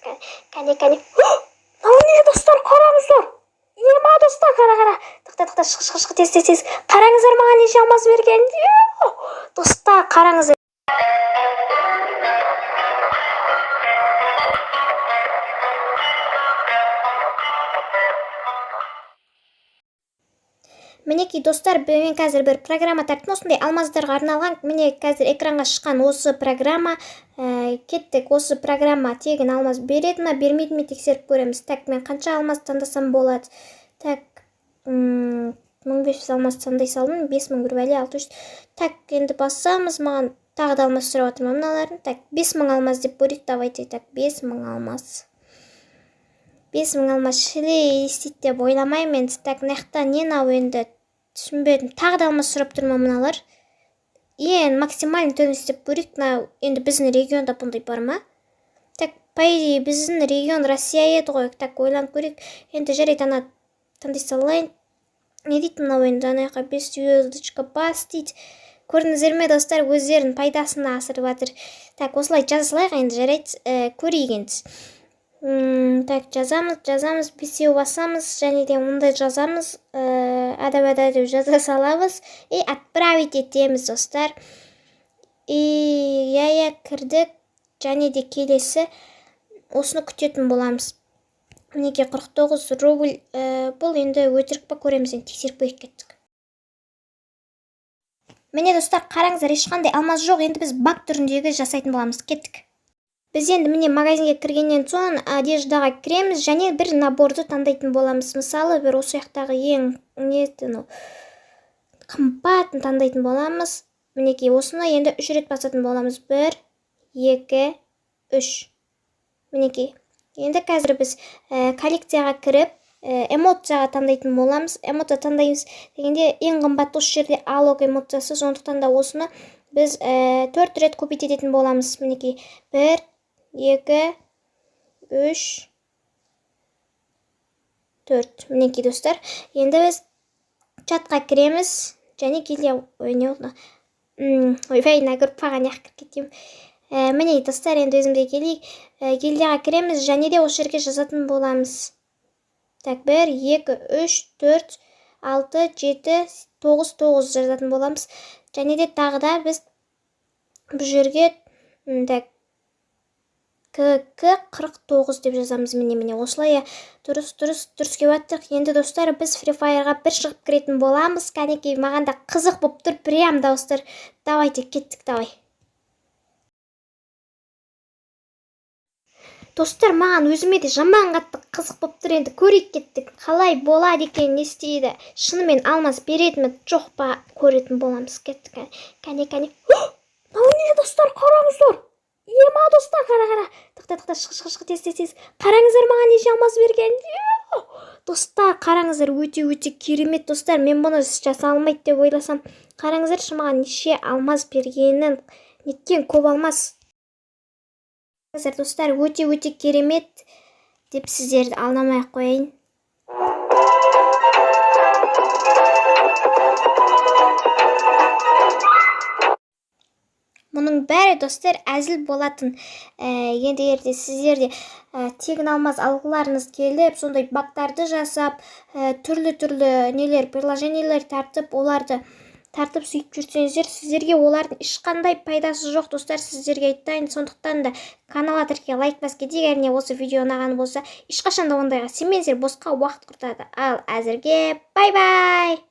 Кәне, кәне, мынау не, достар? Қараңыздар, ема, достар, қара, қара, тоқта, тоқта, шық, шық, шық, тез, тез, тез. Қараңыздар, маған неше алмаз берген. Достар, қараңыздар. Мінекей, достар, мен қазір бір программа тарттым осындай алмаздарға арналған. Міне, қазір экранға шыққан осы программа. Кеттік, осы программа тегін алмаз береді ма, бермейді ме, тексеріп көреміз. Так, мен қанша алмаз таңдасам болады? Так, 1500 алмаз таңдай салдым, 5000, бір бәле, 600. Так, енді басамыз. Маған тағы да алмаз сұрап жатыр ма мыналардың? Так, 5000 алмаз деп көрейік, давайте. Так, 5000 алмаз, 5000 алмаз шілей істейді деп ойламаймын енді. Так, мына жақта не мынау енді, түсінбедім. Тағы да алмаз сұрап тұр ма мыналар? Ең максимальный түрін істеп көрейік. Мынау енді біздің регионда бұндай бар ма? Так, по идее, біздің регион Россия еді ғой. Так, ойланып көрейік енді. Жарайды, ана таңдай салайын. Не дейді мынау енді? Ана жаққа бес звездочка бас дейді. Көрдіңіздер ме, достар, өздерінің пайдасына асырып жатыр. Так, осылай жаза салайық енді. Жарайды, көрейік енді. Так, жазамыз, жазамыз, бесеу басамыз және де мындай жазамыз, ада бада деп жаза саламыз и отправить етеміз, достар. И иә, кірдік. Және де келесі осыны күтетін боламыз. Мінекей, 49 рубль. Бұл енді өтірік па, көреміз енді, тексеріп көрейік, кеттік. Міне, достар, қараңыздар, ешқандай алмаз жоқ. Енді біз баг түріндегі жасайтын боламыз, кеттік. Біз енді, міне, магазинге кіргеннен соң одеждаға кіреміз және бір наборды таңдайтын боламыз. Мысалы, бір осы жақтағы ең не еді, анау қымбатын таңдайтын боламыз. Мінекей, осыны енді үш рет басатын боламыз: бір, екі, үш. Мінекей, енді қазір біз коллекцияға кіріп, эмоцияға таңдайтын боламыз. Эмоция таңдаймыз дегенде, ең қымбатты осы жерде алок эмоциясы, сондықтан да осыны біз төрт рет купить ететін боламыз. Мінекей, бір, екі, үш, төрт. Мінекей, достар, енді біз чатқа кіреміз және гильдия. Ой, не болды? Ойбай, мына группаға неғып кіріп кетемін? Міне, достар, енді өзімізге келейік. Гильдияға кіреміз және де осы жерге жазатын боламыз. Так, бір, екі, үш, төрт, алты, жеті, тоғыз, тоғыз жазатын боламыз. Және де тағы да біз бұл жерге так, кк 49 деп жазамыз. Міне, міне, осылай, иә. Дұрыс, дұрыс, дұрыс келіп жатырық. Енді, достар, біз Free Fire'ға бір шығып кіретін боламыз. Кәнекей, маған да қызық болып тұр прям, достар. Давайте, кеттік, давай. Достар, маған өзіме де жаман қатты қызық болып тұр. Енді көрейік, кеттік, қалай болады екен, не істейді, шынымен алмаз береді ме, жоқ па, көретін боламыз. Кеттік, кәне, кәне, мынау не, достар? Қараңыздар, ема, достар, қара, қара, тоқта, тоқта, шық, шық, шық, тез, тез, тез. Қараңыздар, маған неше алмаз берген. Достар, қараңыздар, өте, өте керемет. Достар, мен бұны жасай алмайды деп ойласам, қараңыздаршы, маған неше алмаз бергенін, неткен көп алмаз. Қараңыздар, достар, өте, өте керемет деп сіздерді алдамай ақ қояйын. Мұның бәрі, достар, әзіл болатын. Енді егер де сіздер де тегін алмаз алғыларыңыз келіп, сондай багтарды жасап, түрлі түрлі нелер, приложениелер тартып, оларды тартып, сөйтіп жүрсеңіздер, сіздерге олардың ешқандай пайдасы жоқ, достар, сіздерге айтайын. Сондықтан да каналға тіркеліп, лайк басып кетейік. Әрине, осы видео ұнаған болса. Ешқашан да ондайға сенбеңіздер, босқа уақыт құртады. Ал әзірге бай бай.